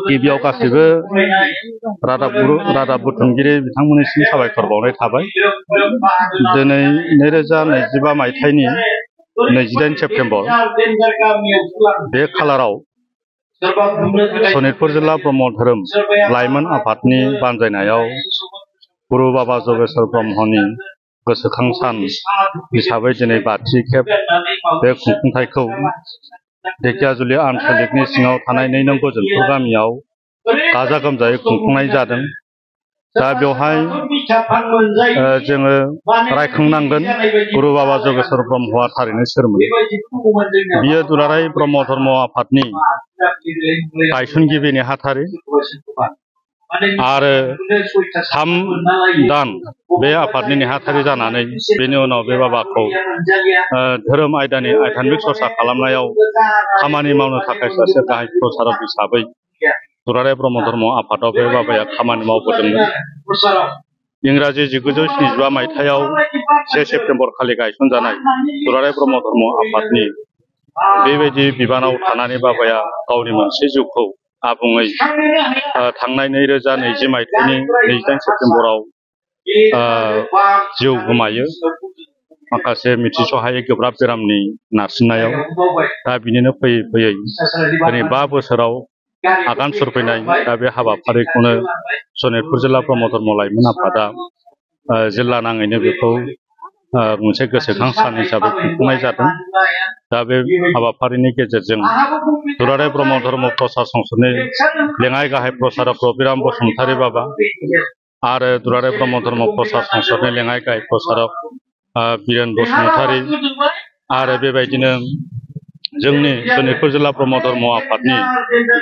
गिबियाव गासैबो रादाब बुथुमगिरि बिथांमोननिसिम साबायखर बावनाय थाबाय। दिनै 2025 मायथाइनि 28 सेप्तेम्बर बे खालाराव सनितपुर जिल्ला ब्रह्म धोरोम लाइमोन आफादनि बानजायनायाव गुरु बाबा जगेश्वर ब्रह्मनि गोसोखां सान हिसाबै दिनै बाथि खेब बे खुंफुंथायखौ ढेकियाजुलि आनसलिकनि सिङाव थानाय 2 नं गोजोनपुर गामियाव गाजा गोमजायै खुंफुंनाय जादों। दा बेवहाय जोङो रायखांनांगोन गुरु बाबा जगेश्वर ब्रह्मआ थारैनो सोरमोन। बियो दुलाराय ब्रह्म धर्म आफादनि गायसनगिरि नेहाथारि आरो 3 दान बे आफादनि नेहाथारि जानानै बेनि उनाव बे बाबाखौ धोरोम आयदानि आइथानमिक सरसा खालामनायाव खामानि मावनो थाखाय सासे गाहाय प्रसारक हिसाबै दुलाराय ब्रह्म धर्म आफादाव बे बाबाया खामानि मावबोदोंमोन। इंराजि 1975 मायथाइयाव 1 सेप्तेम्बर खालि गायसनजानाय दुलाराय ब्रह्म धर्म आफादनि बेबायदि बिबानाव थानानै बाबाया गावनि मोनसे जिउखौ आबुङै थांनाय 2020 मायथाइनि 28 सेप्तेम्बराव जिउ गोमायो माखासे मिथिसहायै गोब्राब बेरामनि नारसिननायाव। दा बिनिनो फैयै फैयै दिनै 5 बोसोराव आगान सुरफैनाय दा बे हाबाफारिखौनो सनितपुर जिल्ला ब्रह्म धर्म लाइमोन आफादा जिल्ला नाङैनो बेखौ मोनसे गोसोखां सान हिसाबै खुंफुंनाय जादों। दा बे हाबाफारिनि गेजेरजों दुलाराय ब्रह्म धर्म प्रसार संसदनि लेङाइ गाहाय प्रसारक रबिराम बसुमतारी बाबा आरो दुलाराय ब्रह्म धर्म प्रसार संसदनि लेङाइ गाहाय प्रसारक बिरेन बसुमतारी आरो बेबायदिनो जोंनि सनितपुर जिल्ला ब्रह्म धर्म आफादनि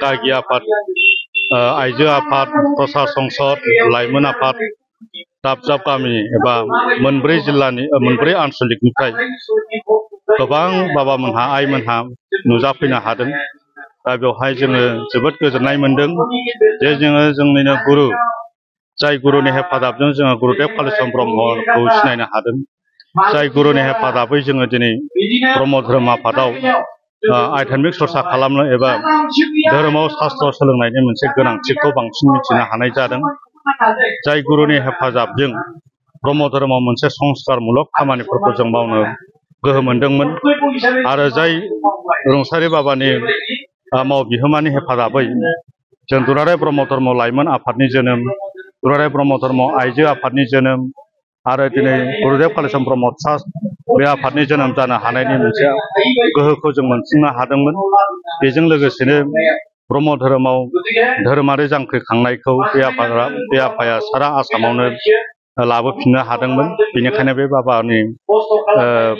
गागि आफाद, आइजो आफाद, प्रसार संसद, लाइमोन आफाद, दाब दाब गामि एबा 4 जिल्लानि 4 आनसलिकनिफ्राय गोबां बाबामोनहा आइमोनहा नुजाफैनो हादों। दा बेवहाय जोङो जोबोद गोजोननाय मोनदों जे जोङो जोंनिनो गुरु, जाय गुरुनि हेफाजाबजों जोङो गुरुदेव कालिचरण ब्रह्मखौ सिनायनो हादों। जाय गुरुनि हेफाजाबै जोङो दिनै ब्रह्म धोरोम आफादाव आइथानमिक सरसा खालामनो एबा धोरोमाव शास्त्र सोलोंनायनि मोनसे गोनांथिखौ बांसिन मिथिनो हानाय जादों। जाय गुरुनि हेफाजाबजों ब्रह्म धोरोमाव मोनसे संस्कारमूलक खामानिफोरखौ जों मावनो गोहो मोनदोंमोन आरो जाय रुंसारि बाबानि मावबिहोमानि हेफाजाबै जों दुलाराय ब्रह्म धर्म लाइमोन आफादनि जोनोम, दुलाराय ब्रह्म धर्म आइजो आफादनि जोनोम आरो दिनै गुरुदेव कालिचरण ब्रह्म ट्रास्ट बे आफादनि जोनोम जानो हानायनि मोनसे गोहोखौ जों मोनफुंनो हादोंमोन। बेजों लोगोसेनो ब्रह्म धोरोमाव धोरोमारि जांख्रिखांनायखौ बे आफाया सारा आसामावनो लाबोफिननो हादोंमोन। बेनिखायनो बे बाबानि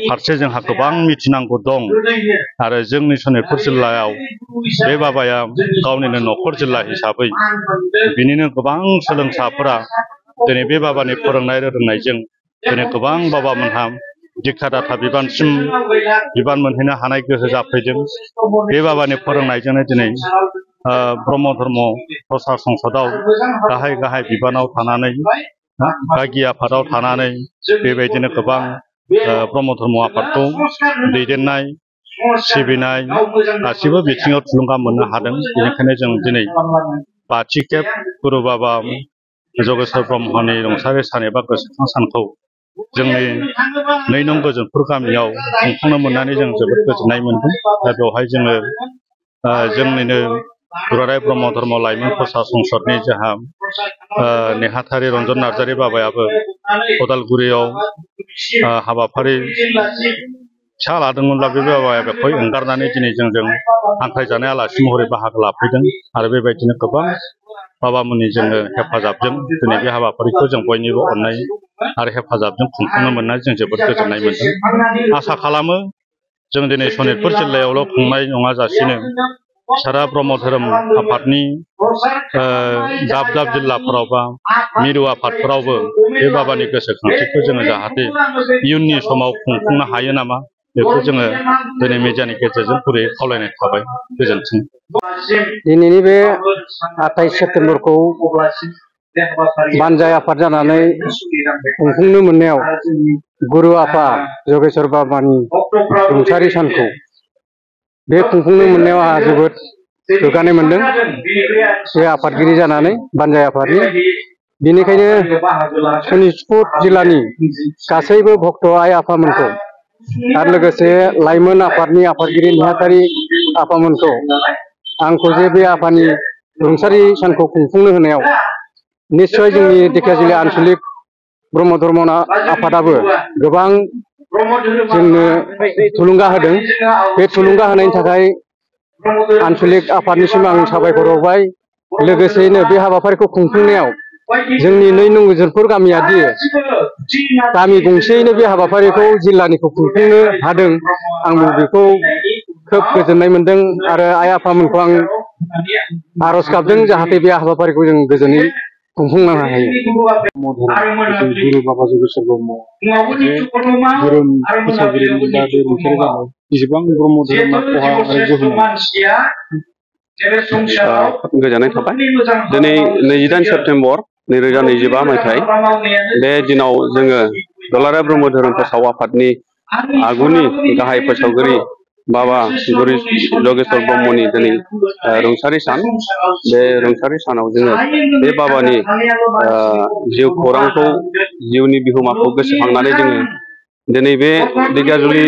फारसे जोंहा गोबां मिथिनांगौ दं आरो जोंनि सनितपुर जिल्लायाव बे बाबाया गावनिनो नखर जिल्ला हिसाबै बिनिनो गोबां सोलोंसाफोरा दिनै बे बाबानि फोरोंनाय रोंनायजों दिनै गोबां बाबामोनहा दिक्षा-दाता बिबानसिम बिबान मोनहैनो हानाय गोहो जाफैदों। बे बाबानि फोरोंनायजोंनो दिनै ब्रह्म धर्म प्रसार संसदआव गाहाय बिबानाव थानानै गागि आफादाव थानानै बेबायदिनो गोबां ब्रह्म धर्म आफादखौ दैदेननाय, सिबिनाय गासिबो बिथिङाव थुलुंगा मोननो हादों। बेनिखायनो जों दिनै 5थि खेब गुरु बाबा जगेश्वर ब्रह्मनि रुंसारि सान एबा गोसोखां सानखौ जोंनि 2 नं गोजोनपुर गामियाव खुंफुंनो मोननानै जों जोबोद गोजोननाय मोनदों। दा बेवहाय जोङो जोंनिनो दुलाराय ब्रह्म धर्म लाइमोन प्रसार संसदनि जोंहा नेहाथारि रन्जन नार्जारी बाबायाबो उदालगुरियाव हाबाफारि फिसा लादोंमोनब्ला बे बाबाया बेखौ एंगारनानै दिनै जोंजों हांख्रायजानाय आलासि महरै बाहागो लाफैदों आरो बेबायदिनो गोबां बाबामोननि जोङो हेफाजाबजों दिनै बे हाबाफारिखौ जों बयनिबो अननाय आरो हेफाजाबजों खुंफुंनो मोननानै जों जोबोद गोजोननाय मोनदों। आसा खालामो जों दिनै सनितपुर जिल्लायावल' खुंनाय नङाजासिनो सारा ब्रह्म धोरोम आफादनि दाब दाब जिल्लाफोराव बा मिरु आफादफोरावबो बे बाबानि गोसोखांथिखौ जोङो जाहाथे इयुननि समाव खुंफुंनो हायो नामा बेखौ जोङो दिनै मिडियानि गेजेरजों गुरैयै खावलायनाय थाबाय। गोजोन्थों। दिनैनि बे 28 सेप्तेम्बरखौ बानजाय आफाद जानानै खुंफुंनो मोननायाव गुरु आफा जगेश्वर बाबानि रुंसारि सानखौ बे खुंफुंनो मोननायाव आंहा जोबोद गोग्गानाय मोनदों बे आफादगिरि जानानै बानजाय आफादनि। बेनिखायनो सनितपुर जिल्लानि गासैबो भक्त आइ आफामोनखौ आरो लोगोसे लाइमोन आफादनि आफादगिरि नेहाथारि आफामोनखौ आंखौ जे बे आफानि रुंसारि सानखौ खुंफुंनो होनायाव निश्चय जोंनि धेकियाजुलि आन्चलिक ब्रह्म धर्म आफादाबो गोबां जोंनो थुलुंगा होदों। बे थुलुंगा होनायनि थाखाय आन्चलिक आफादनिसिम आं साबायखर बावबाय। लोगोसेयैनो बे हाबाफारिखौ खुंफुंनायाव जोंनि 2 नंगुजोरफोर गामियादि गामि गंसेयैनो बे हाबाफारिखौ जिल्लानिखौ खुंफुंनो हादों, आं बेखौ खोब गोजोननाय मोनदों आरो आइ आफामोनखौ आं आरज गाबदों जाहाथे बे हाबाफारिखौ जों गोजोनै खुंफुंनो हायो। गुरु बाबा जगेश्वर ब्रह्म धोरोम फोसावगिरिनि दा बे रुंसारि जानाय जेसेबां ब्रह्म धोरोमा खहा आरो गोहोम गोजोननाय थाबाय। दिनै 29 सेप्तेम्बर 2025 मायथाइ बे दिनाव जोङो दुलाराय ब्रह्म धोरोम फोसाव आफादनि आगुनि गाहाय फोसावगिरि बाबा गुरु जगेश्वर ब्रह्मनि दिनै रुंसारि सान। बे रुंसारि सानाव जोङो बे बाबानि जिउ खौरांखौ जिउनि बिहोमाखौ गोसोखांनानै जोङो दिनै बे धेकियाजुलि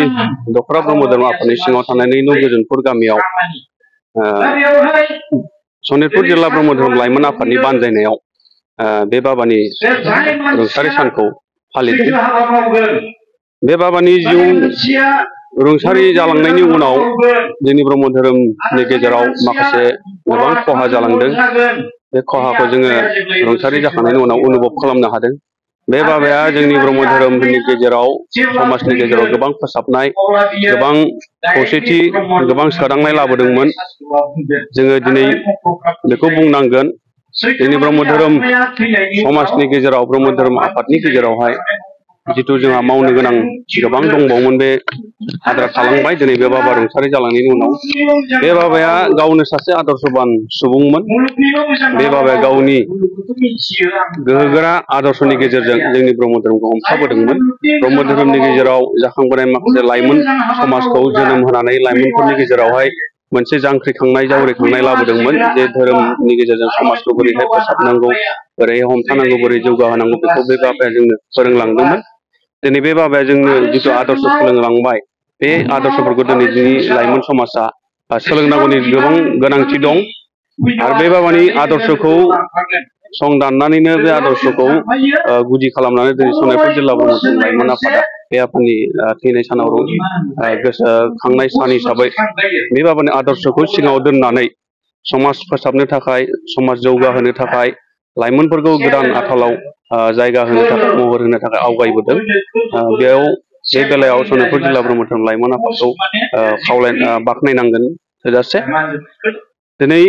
दख'रा ब्रह्म धर्म आफादनि सिङाव थानाय 2 नंगुजोरफोर गामियाव सनितपुर जिल्ला ब्रह्म धर्म लाइमोन आफादनि बानजायनायाव बे बाबानि रुंसारि सानखौ फालिदों। बे बाबानि जिउ रुंसारि जालांनायनि उनाव जोंनि ब्रह्म धोरोमनि गेजेराव माखासे गोबां खहा जालांदों। बे खहाखौ जोङो रुंसारि जाखांनायनि उनाव अनुभब खालामनो हादों। बे बाबाया जोंनि ब्रह्म धोरोमनि गेजेराव समाजनि गेजेराव गोबां फोसाबनाय, गोबां खौसेथि, गोबां सोदांनाय लाबोदोंमोन। जोङो दिनै बेखौ बुंनांगोन जोंनि ब्रह्म धोरोम समाजनि गेजेराव ब्रह्म धोरोम आफादनि गेजेरावहाय जिथु जोंहा मावनो गोनां गोबां दंबावोमोन बे आद्रा थालांबाय। दिनै बे बाबा रुंसारि जालांनायनि उनाव बे बाबाया गावनो सासे आदर्शबान सुबुंमोन। बे बाबाया गावनि गोहोगोरा आदर्शनि गेजेरजों जोंनि ब्रह्म धोरोमखौ हमथाबोदोंमोन। ब्रह्म धोरोमनि गेजेराव जाखांबोनाय माखासे लाइमोन समाजखौ जोनोम होनानै लाइमोनफोरनि गेजेरावहाय मोनसे जांख्रिखांनाय जावरिखांनाय लाबोदोंमोन। जे धोरोमनि गेजेरजों समाजखौ बोरैहाय फोसाबनांगौ, बोरै हमथानांगौ, बोरै जौगाहोनांगौ बेखौ बे बाबाया जोंनो फोरोंलांदोंमोन। दिनै बे बाबाया जोंनो जिथु आदर्श फोरोंलांबाय, बे आदर्शफोरखौ दिनै जोंनि लाइमोन समाजा सोलोंनांगौनि गोबां गोनांथि दं। आरो बे बाबानि आदर्शखौ संदाननानैनो बे आदर्शखौ गुदि खालामनानै दिनै सनितपुर जिल्ला ब्रह्म धोरोम लाइमोन आफादा बे आफादनि थैनाय सानाव गोसोखांनाय सान हिसाबै बे बाबानि आदर्शखौ सिगाङाव दोननानै समाज फोसाबनो थाखाय, समाज जौगाहोनो थाखाय, लाइमोनफोरखौ गोदान आथालाव जायगा होनो थाखाय, महर होनो थाखाय आवगायबोदों। बेयाव बे बेलायाव सनितपुर जिल्ला ब्रह्म धोरोम लाइमोन आफादखौ बाख्नायनांगोन थोजासे। दिनै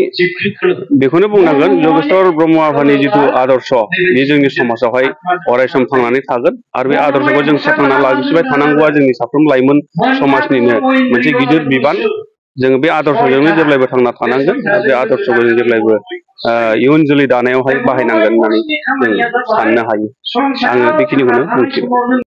बेखौनो बुंनांगोन जगेश्वर ब्रह्म आफानि जिथु आदर्श बे जोंनि समाजावहाय अरायसम थांनानै थागोन। आरो बे आदर्शखौ जों फोथांना लाखिबाय थानांगौआ जोंनि साफ्रोम लाइमोन समाजनिनो मोनसे गिदिर बिबान। जोङो बे आदर्शजोंनो जेब्लायबो थांना थानांगोन आरो बे आदर्शखौ जों जेब्लायबो इयुन जोलै दानायावहाय बाहायनांगोन होननानै जों साननो हायो। आङो बेखिनिखौनो बुंथिबाय।